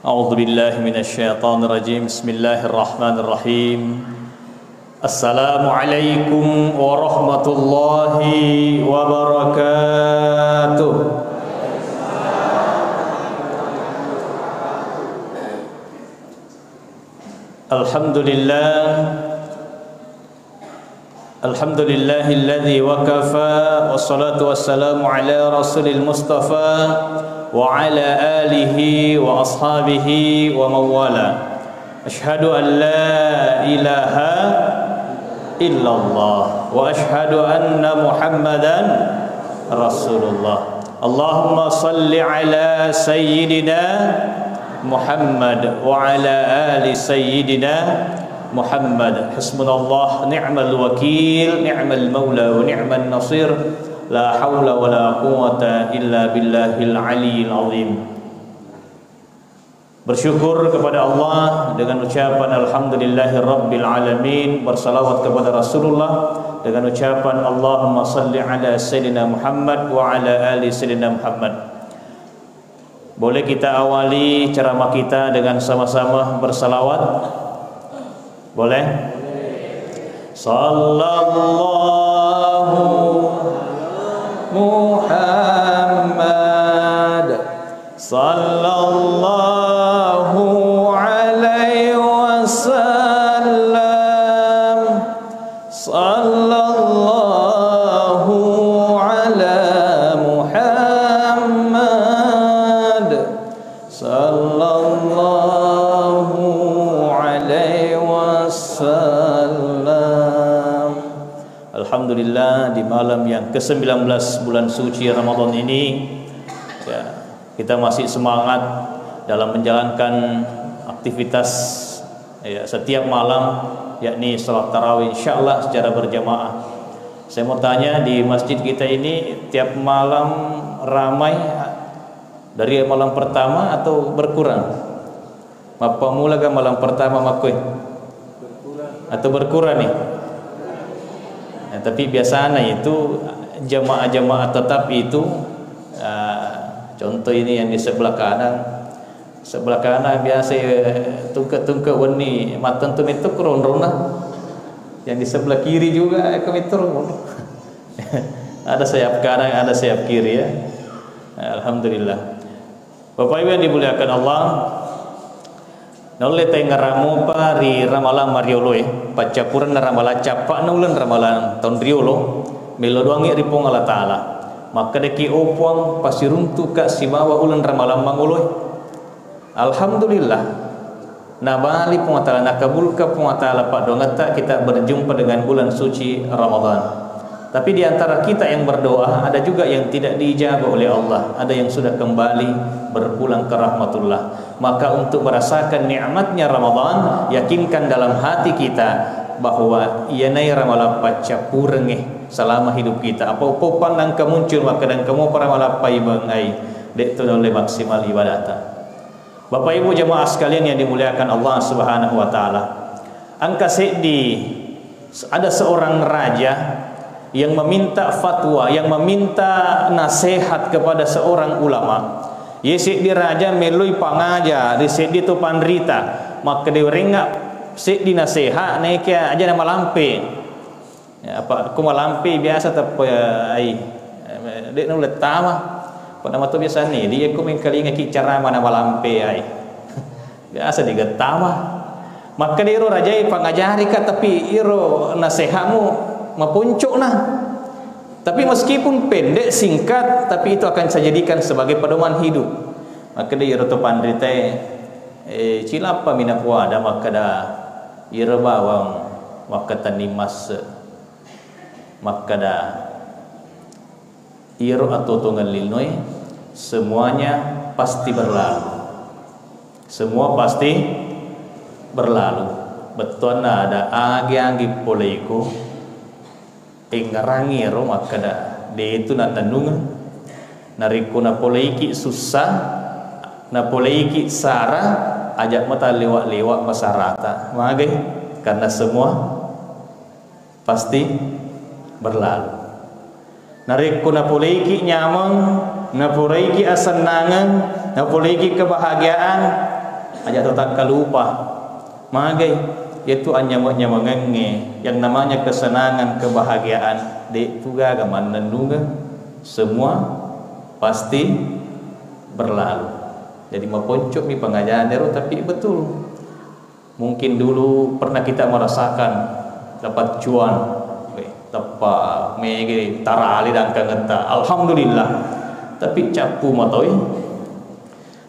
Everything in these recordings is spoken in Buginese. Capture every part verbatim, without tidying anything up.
أعوذ بالله من الشيطان الرجيم. بسم الله الرحمن الرحيم. السلام عليكم ورحمة الله وبركاته. الحمد لله. الحمد لله الذي وكفى، والصلاة والسلام على رسول المصطفى وعلى آله وأصحابه ومن والاه. أشهد أن لا إله إلا الله وأشهد أن محمدا رسول الله. اللهم صل على سيدنا محمد وعلى آل سيدنا محمد. حسبنا الله نعم الوكيل، نعم المولى ونعم النصير. لا حول ولا قوة إلا بالله العلي العظيم. Bersyukur kepada Allah dengan ucapan Alhamdulillahi Rabbil Alamin, bersalawat kepada Rasulullah dengan ucapan Allahumma salli ala Sayyidina Muhammad wa ala ali Sayyidina Muhammad. Boleh kita awali ceramah kita dengan sama-sama bersalawat? Boleh? Sallallahu Muhammad, sallallahu alaihi wasallam, sallallahu ala Muhammad, sallallahu alaihi wasallam. Alhamdulillah, di malam yang kesembilan belas bulan suci Ramadan ini, ya, kita masih semangat dalam menjalankan aktivitas, ya, setiap malam, yakni salat tarawih, insyaallah secara berjamaah. Saya mau tanya, di masjid kita ini tiap malam ramai dari malam pertama atau berkurang? Mappamula ga malam pertama makkoi? Atau berkurang nih? Nah, tapi biasanya itu jamaah-jamaah tetap itu, ah, contoh ini yang di sebelah kanan. Sebelah kanan biasa, eh, tungke-tungke wenni mattentu metto ronrona. Yang di sebelah kiri juga, eh, ke metto ronrona. Ada sayap kanan, ada sayap kiri, ya. Alhamdulillah. Bapak Ibu yang dimuliakan Allah, naulle taengngerang mopa ri ramalang marioloe, paccappurenna ramalang cappa'na uleng ramalang taung riolo, melo doangngi ri Puang Allah Ta'ala. Makkedaki, "Oh Puang, pasiruntuka sibawa uleng ramalang mangoloe." Alhamdulillah. Nabali Puang Allah Ta'ala, nakabulkan Puang Allah Ta'ala paddoangetta kita berjumpa dengan bulan suci Ramadan. Tapi di antara kita yang berdoa, ada juga yang tidak diijabah oleh Allah, ada yang sudah kembali berpulang ke rahmatullah. Maka untuk merasakan nikmatnya Ramadan, yakinkan dalam hati kita bahwa iyanai ramalang paccappurengnge selama hidup kita. Apa upopang nangka muncul, maka nangka mopa ramalang paibengngai, de' to naulle maksimal ibadata. Bapak Ibu jamaah sekalian yang dimuliakan Allah Subhanahu wa Ta'ala, engka seddi, ada seorang raja yang meminta fatwa, yang meminta nasihat kepada seorang ulama. Ye seddi raja melloi pangaja ri seddi to panrita, makkeda, "Urengnga seddi nasihat, naekia aja namalampe." Ya, apa, ko malampe biasa teppa ai, eh, de' naulle tama. Pada mato biasa ni, di ko mengkalingaki carama na malampe ai. Biasa digettama. Makkeda iro rajae, "Pangajarika, tapi iro nasehatmu maponcokna." Tapi meskipun pendek, singkat, tapi itu akan saya jadikan sebagai pedoman hidup. Makkeda iro to panritae, eh, cilappa mina puada makkeda, iro bawang makkatenning masse. Makkeda, iyaro atuo-tuongeng linoe, semuanya pasti berlalu. Semua pasti berlalu. Bettuanna ada agi-agi poleiko, engngerangi ero makkeda, detu nannennungeng. Narekko napoleiki sussa, napoleiki sara, aja mata lewat-lewat masarata. Magai? Karena semua pasti berlalu. Narekko napoleiki nyameng, napoleiki asennangeng, napoleiki kebahagiaan, aja to takkalupa. Magai? Yaitu anyameng-nyamengengnge, yang namanya kesenangan, kebahagiaan, de tu gaga mannennungeng. Semua pasti berlalu. Jadi maponcomi pengajaran ero, tapi betul. Mungkin dulu pernah kita merasakan dapat cuan, weh, teppa mega tarali dangkangetta, alhamdulillah. Tapi cappu matoi,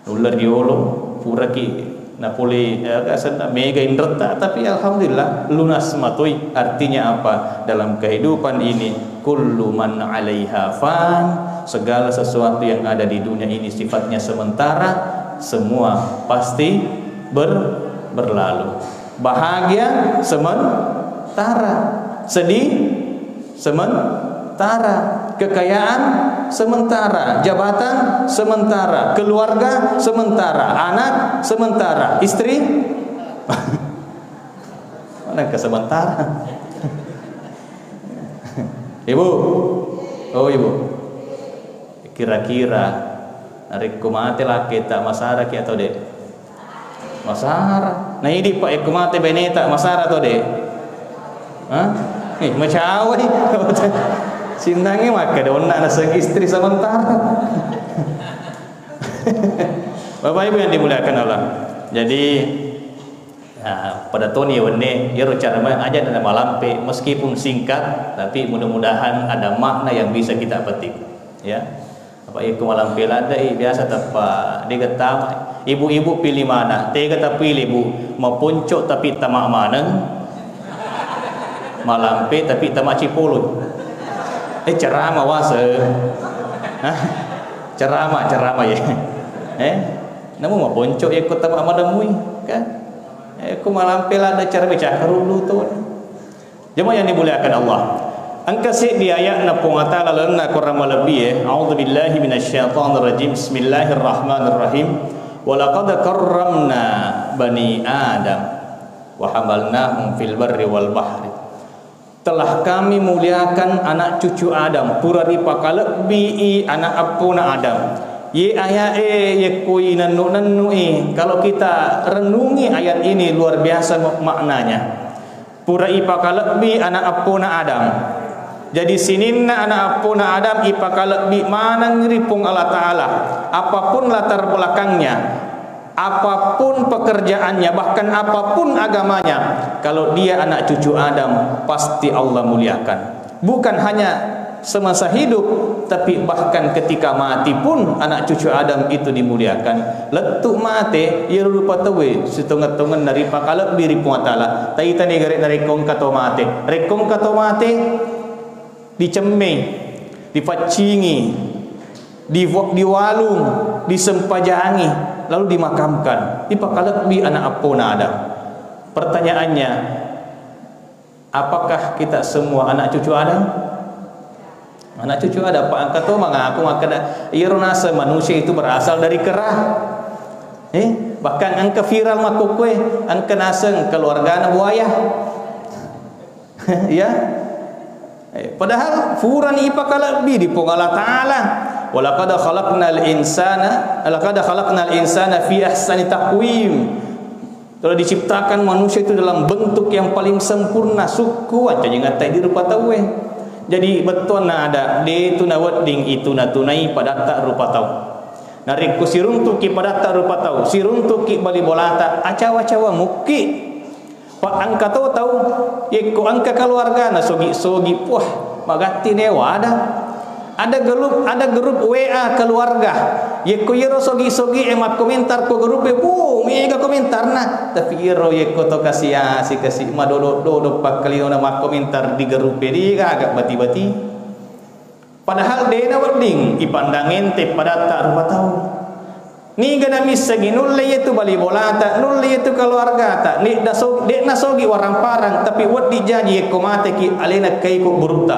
nulla riolo, puraki napole, eh, aga senna mega inretta, tapi alhamdulillah lunas matoi. Artinya apa? Dalam kehidupan ini, kullu man alaiha fan, segala sesuatu yang ada di dunia ini sifatnya sementara, semua pasti ber-, berlalu. Bahagia sementara, sedih sementara, kekayaan sementara, jabatan sementara, keluarga sementara, anak sementara, istri. Mana ke sementara? Ibu, oh, ibu. Kira-kira narekko mate lakketa, masaraki atau de? Masara. Na idi pa ekko mate beneta, masara atau de? Hah? Eh, macawai. Sinnangnge makkeda onna naseng istri sementara. Bapak Ibu yang dimuliakan Allah. Jadi, nah, pada toni wenne, iyaro cara ma-, aja na malampe, meskipun singkat, tapi mudah-mudahan ada makna yang bisa kita petik. Ya. Apa iko malampe ladde i, biasa tappa de gattama. Ibu-ibu pilih mana? Tega tapilih, Bu? Maponco tapi tama maneng. Malampe tapi tama cipolo. Eh, cerama wase. Hah? Cerama, cerama ya. Eh? Namu maponco ya ko tama mademui, kan? Eh, ko malampe ladde cara bicara dulu tuh. Jemaah yang dimuliakan Allah. Engka seddi ayatna Puang Allah Ta'ala lalenna Quran malebbi e. A'udzubillahi minasyaitonirrajim. Bismillahirrahmanirrahim. Walaqad karramna bani Adam wa hamalnahum fil barri wal bahri. Telah kami muliakan anak cucu Adam, pura ripakalebbi i anak appona Adam. Ye ayat e, ye kui nennu-nennu i. Kalau kita renungi ayat ini, luar biasa maknanya. Pura ipakalebbi anak appona Adam. Jadi sininna anak appona Adam ipakalebbi maneng ri Puang Allah Ta'ala. Apapun latar belakangnya, apapun pekerjaannya, bahkan apapun agamanya, kalau dia anak cucu Adam, pasti Allah muliakan. Bukan hanya semasa hidup, tapi bahkan ketika mati pun anak cucu Adam itu dimuliakan. Lettu mate, iyaro rupa tauwe sitongeng-tongenna ripakalebbi ri Puang Ta'ala. Taitani gare narekko engka to mate. Rekko engka to mate, dicemmei, dipaccingi, di-, diwalung, disempajangi, lalu dimakamkan. Ipakalebbi anak appona Adam. Pertanyaannya, apakah kita semua anak cucu Adam? Anak cucu Adam, pa engka to mangaku makkeda, iyaro naseng manusia itu berasal dari kera. Eh, bahkan engka viral makkukue, engka naseng keluargana buaya. Ya. Eh, padahal furani ipakalebbi di Puang Allah Ta'ala. Walaqad khalaqnal insana, laqad khalaqnal insana fi ahsani taqwim. Telah diciptakan manusia itu dalam bentuk yang paling sempurna, sukku, ancaji ngattai di rupa tauwe. Jadi, bettuanna ada, de tu nawedding itu natunai padatta rupa tau. Narekko siruntuki padatta rupa tau, siruntuki bali bolata, acawa-cawa mukki. Pa engka to tau, yekko engka keluarga na sogi-sogi, puah, magatti ne wada. Ada grup, ada grup W A keluarga. Yekko iyaro sogi-sogi e makkomentar ko grup e, bu, mega komentarna. Tapi iyaro yekko to kasi-asi, kasi madodo-dodo pakkalino na makkomentar di grup e, di gaga bati-bati. Padahal de nawedding ipandang enteng padatta rupa tau. Niga namissengi, nulle iyatu bali bolata, nulle iyatu keluargata, ni-, naso-, de' nasogi warang-parang, tapi wedding jaji yekko mateki alena keiko burutta.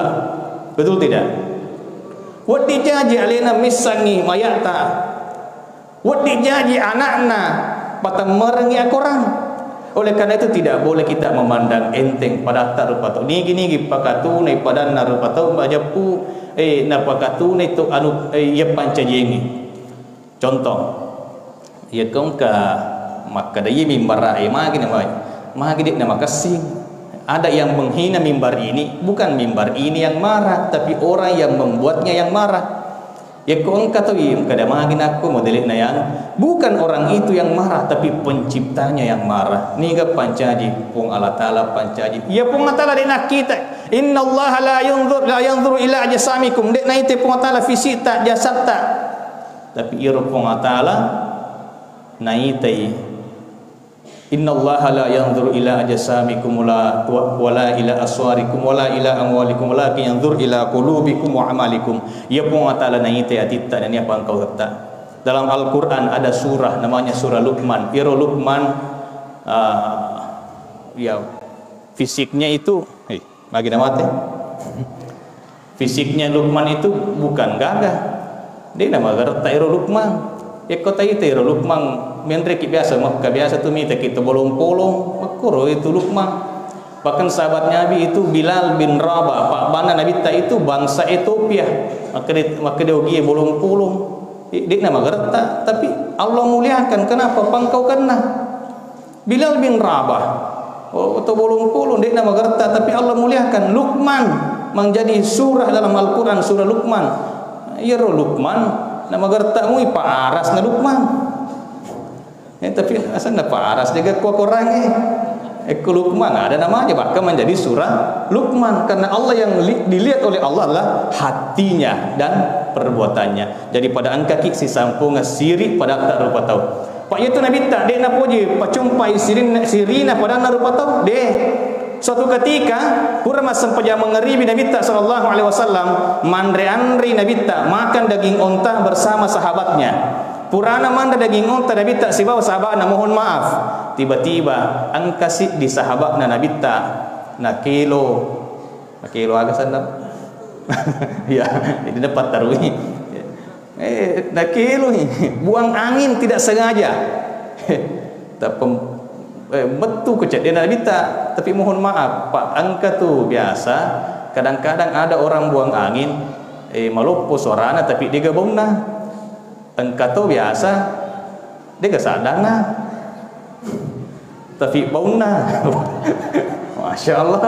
Betul tidak? Wedding jaji alena missengi mayata. Wedding jaji anakna patemmerengi akorang. Oleh karena itu tidak boleh kita memandang enteng padatta rupa tau. Nigi-nigi pakatunai padanna rupa tau majeppu, eh, napakatunai tu anu, eh, iya pancajiengngi. Contoh, iya ko engka makkeda iya mimbara'e magi na, magi de'na makessing. Ada yang menghina mimbar ini, bukan mimbar ini yang marah, tapi orang yang membuatnya yang marah. Yekko engka to iya engka da magi nakko modele'na yang, bukan orang itu yang marah, tapi penciptanya yang marah. Niga pancaji, Puang Allah Ta'ala pancaji. Iya Puang Allah Ta'ala de' nakkita. Innallaha la yanzur, la yanzuru ila ajsamikum. De' naita Puang Allah Ta'ala fisikta, jasatta. Tapi iyaro Puang Allah Ta'ala naitai. Innallaha la yanzuru ila ajsamikum wala, wala ila aswarikum wala ila amwalikum walakin yanzur ila qulubikum wa amalikum. Iya Puang Allah Ta'ala naitai atitta nennia pangkautetta. Dalam Al-Quran ada surah namanya surah Luqman. Iyaro Luqman, ah, ya, fisiknya itu, eh, magi na mate. Fisiknya Luqman itu bukan gagah. De' na magerta ero Luqman. Yekko taita ero Luqman, menreki biasa Mekka, biasa tu mitaki to bolong-polong, makkoro itu Luqman. Bahkan sahabat Nabi itu Bilal bin Rabah, pa' bana Nabitta itu bangsa Ethiopia. Makkeda, makkeda ogie bolong-polong. De', de' na magerta, tapi Allah muliakan. Kenapa? Pangkaukenna. Bilal bin Rabah. Oh, to bolong-polong, de' na magerta, tapi Allah muliakan. Luqman, menjadi surah dalam Al-Quran, surah Luqman. Iyaro Luqman, na magerta mui pa' arasna Luqman. Eh, tapi asanna pa' aras jaga kua korangnge. Ekko Luqman, ada namanya, bahkan menjadi surah Luqman. Karena Allah yang li-, dilihat oleh Allah adalah hatinya dan perbuatannya. Jadi pada engkaki sisampungeng siri padatta rupa tau. Pa' iyatu Nabitta, de' napoji pacumpai sirin-, sirina padanna rupa tau. De'. Suatu ketika, pura massempajang mangaribi Nabitta sallallahu alaihi wasallam, manre anri Nabitta, makan daging onta bersama sahabatnya. Purana manre daging onta Nabitta sibawa sahabatna, mohon maaf. Tiba-tiba, engka siddi sahabatna Nabitta, nakelo. Nakelo aga sanna? Ya, jadi napattarui. Eh, nakeloi. Buang angin tidak sengaja. Tapem-, eh, mettu ko cedde Nabitta, tapi mohon maaf, Pak, engka tu biasa, kadang-kadang ada orang buang angin, eh, maloppo suarana, tapi dega baunna. Engka to biasa, dega saddanna. Tapi baunna. Masya Allah.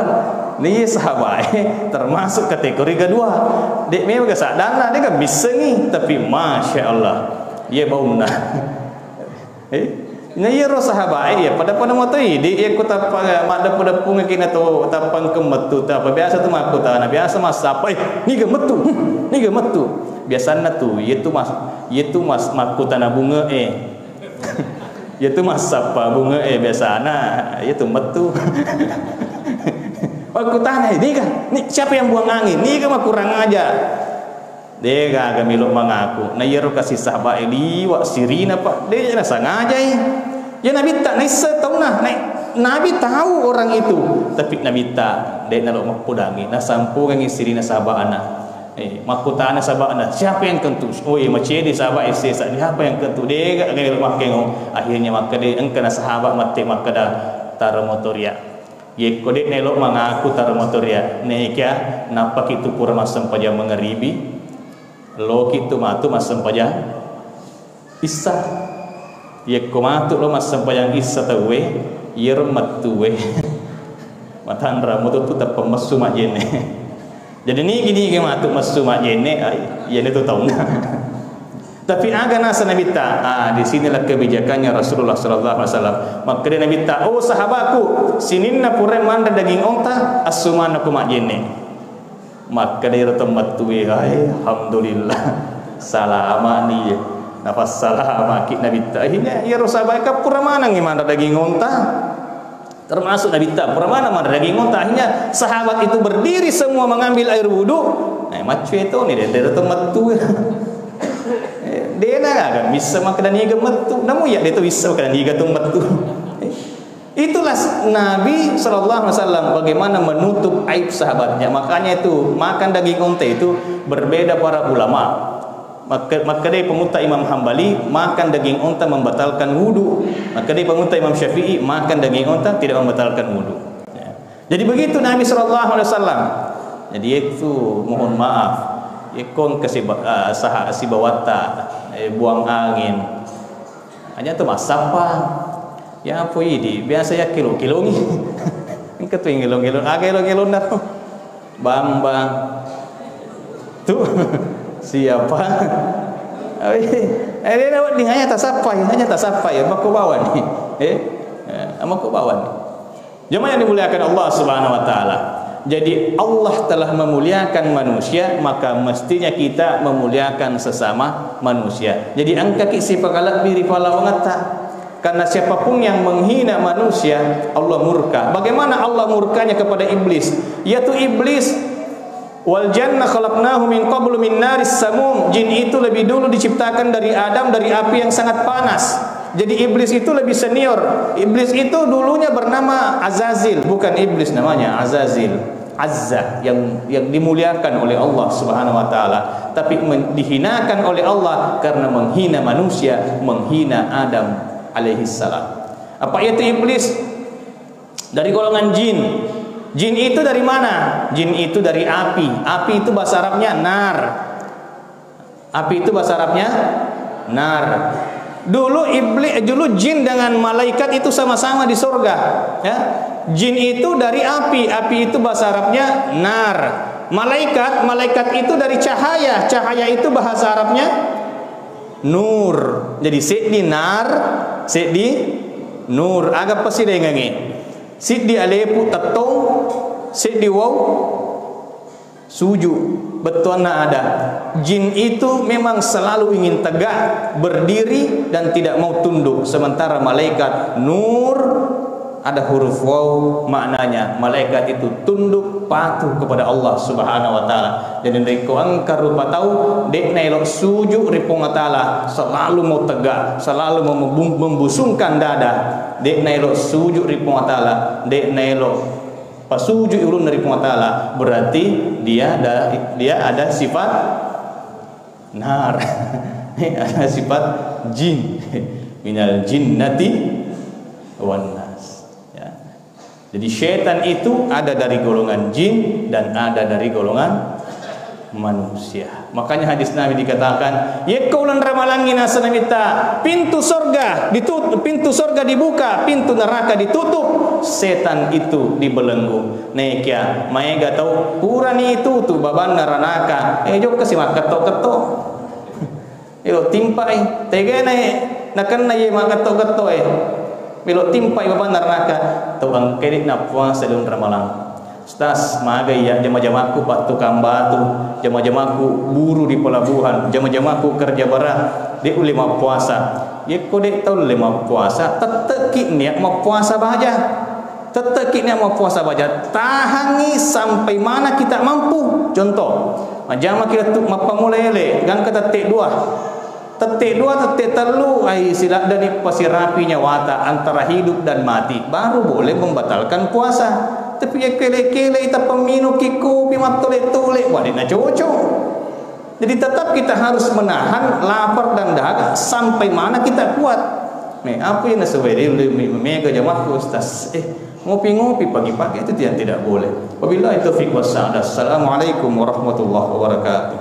Ni sahabae termasuk kategori kedua. De' memang ga saddanna, de' ga missengi, tapi Masya Allah. Iya baunna. Eh, na iyaro sahabae, iya pada-pada matoi, de' iya ku tappa-, maddepu-depungeng ki na to tappangkeng mettu, ta apa biasa tu makkutana, biasa massappa, "Eh, niga mettu? Hmm, niga mettu?" Biasanna tu, iya tu mas-, iya tu mas-, makkutana bunge e. Iyatu massappa bunge e biasana, iyatu mettu. Makkutanai, "Niga? Ni, siapa yang buang angin? Niga makurang ajar?" De' gaga melo mangaku. Na iyaro kasi sahabae liwa sirina, Pak. De' nasangajai. Ya Nabitta naisseng taunna. Na-, Nabi tahu orang itu. Tapi Nabitta de' nalo mappodangi. Nasampungengi sirina sahabana. Eh, makkutana sahabana, "Siapa yang kentut?" Oh, iya, macedde sahabat sesa, "Siapa yang kentut?" Dega gaga makkengong. Akhirnya makkeda, engkana sahabat mate makkeda, "Taro motoria." Yekko de' naelo mangaku taro motoria, nekia nappaki tu pura massempajang mangaribi, loki tu matu massempajang Issa. Yekko matu lo massempajang Issa tauwe, iyaro mettue. Matanra mutu tu tappa messu majjenne. Jadi nigi-nigi matu messu majjenne, ai, iyana tu taunna. Tapi aga nasa Nabitta? Ah, di sinilah kebijakannya Rasulullah sallallahu alaihi wasallam. Makkeda Nabitta, "Oh sahabatku, sininna pura manre daging onta, assumanna ko majjenne." Makkeda iro to mettue, "Hai, alhamdulillah, salamani." Nafassalamaki Nabitta. Akhirnya iyaro sahabat ka pura manengngi manre daging onta. Termasuk Nabitta pura maneng manre daging onta. Akhirnya sahabat itu berdiri semua mengambil air wudhu. Nah, maccue toni, de' ero to mettue. Eh, Dena gaga missa makkeda niga mettu, namu iya de to missa makkeda niga tu mettu. Itulah Nabi sallallahu alaihi wasallam bagaimana menutup aib sahabatnya. Makanya itu makan daging onta itu berbeda para ulama. Maka, makkedai pengutta Imam Hambali, makan daging onta membatalkan wudu. Makkedai pengutta Imam Syafi'i, makan daging onta tidak membatalkan wudu. Ya. Jadi begitu Nabi sallallahu alaihi wasallam. Jadi itu mohon maaf. Yekko engka siba-, ah, saha-, sibawatta, eh, buang angin. Hanya tu massappa. Ya apa idi, biasa ya kilo-kilongi. Engka tu ngelo-ngelo, aga ngelo-ngelonna tu. Bambang. Tu siapa? Eh, eh, dia wedding hanya tasappai, hanya tasappai, makko bawani. Eh, eh, makko bawani. Jemaah yang dimuliakan Allah Subhanahu wa Ta'ala. Jadi, Allah telah memuliakan manusia, maka mestinya kita memuliakan sesama manusia. Jadi, engkaki sipakalebbi ri pallawangetta. Karena siapapun yang menghina manusia, Allah murka. Bagaimana Allah murkanya kepada iblis? Yaitu iblis, "Wal janna khalaqnahu min qablu min naris samum." Jin itu lebih dulu diciptakan dari Adam dari api yang sangat panas. Jadi iblis itu lebih senior. Iblis itu dulunya bernama Azazil, bukan iblis namanya, Azazil. Azza, yang yang dimuliakan oleh Allah Subhanahu wa Ta'ala, tapi men- dihinakan oleh Allah karena menghina manusia, menghina Adam alaihissalam. Apa itu iblis? Dari golongan jin. Jin itu dari mana? Jin itu dari api. Api itu bahasa Arabnya nar. Api itu bahasa Arabnya nar. Dulu iblis, dulu jin dengan malaikat itu sama-sama di sorga, ya. Jin itu dari api, api itu bahasa Arabnya nar. Malaikat, malaikat itu dari cahaya, cahaya itu bahasa Arabnya nur. Jadi seddi nar, seddi nur. Aga pasidengengngi? Siddi alepu tettong, siddi wau suju. Bettuanna ada. Jin itu memang selalu ingin tegak, berdiri, dan tidak mau tunduk. Sementara malaikat nur ada huruf wau, maknanya malaikat itu tunduk patuh kepada Allah Subhanahu wa Ta'ala. Jadi, rekko engka rupa tau, de'na elo suju ri Puang Allah Ta'ala, selalu mau tegak, selalu mem- membusungkan dada, de'na elo suju ri Puang Allah Ta'ala, de'na elo pasuju ulunna ri Puang Allah Ta'ala, berarti dia ada, dia ada sifat nar. Ada sifat jin. Minal jinnati wan nas. Ya. Jadi setan itu ada dari golongan jin dan ada dari golongan manusia. Makanya hadis Nabi dikatakan, "Yekko uleng Ramalangngi naseng Nabitta, pintu sorga ditut-, pintu sorga dibuka, pintu neraka ditutup, setan itu dibelenggu." Nekia maega tau purani tutu babanna ranaka, eh, jokka si makketto-ketto. Elo timpai, tegana e nakenna ye makketto-ketto e. Melo timpai babanna ranaka, tau engkede nappuasa uleng Ramalang. Ustaz, maga iya jama-jamakku pattukang batu, jama-jamakku buru di pelabuhan, jama-jamakku kerja berat, de ulle mappuasa. Yekko de tau ulle mappuasa, tette'ki niat mappuasa baja. Tette'ki niat mappuasa baja, tahangi sampai mana kita mampu. Contoh, majjama kita tu mappamula ele, gangka tette dua. Tette dua, tette tellu, ai siladdani pasirapi nyawata antara hidup dan mati, baru boleh membatalkan puasa. Tapi ya kele-kele ita pemminum ki kopi mattole-tole, wah, de na cocok. Jadi tetap kita harus menahan lapar dan dahaga sampai mana kita kuat. Nih, apa yang nasawai dia udah me- mega jamakku, Ustaz? Eh, ngopi-ngopi pagi-pagi itu tidak, tidak boleh. Wabillahi taufiq wassadah. Assalamualaikum warahmatullahi wabarakatuh.